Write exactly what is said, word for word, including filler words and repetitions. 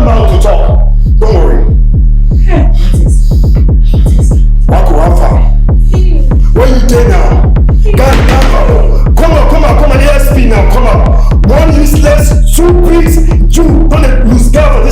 Now to talk. Don't worry. Wako, how far? Where you dey now? Guy, how far? Come out, come out, come out, A S P now, come out. One useless, stupid Jew, don't dey lose guard for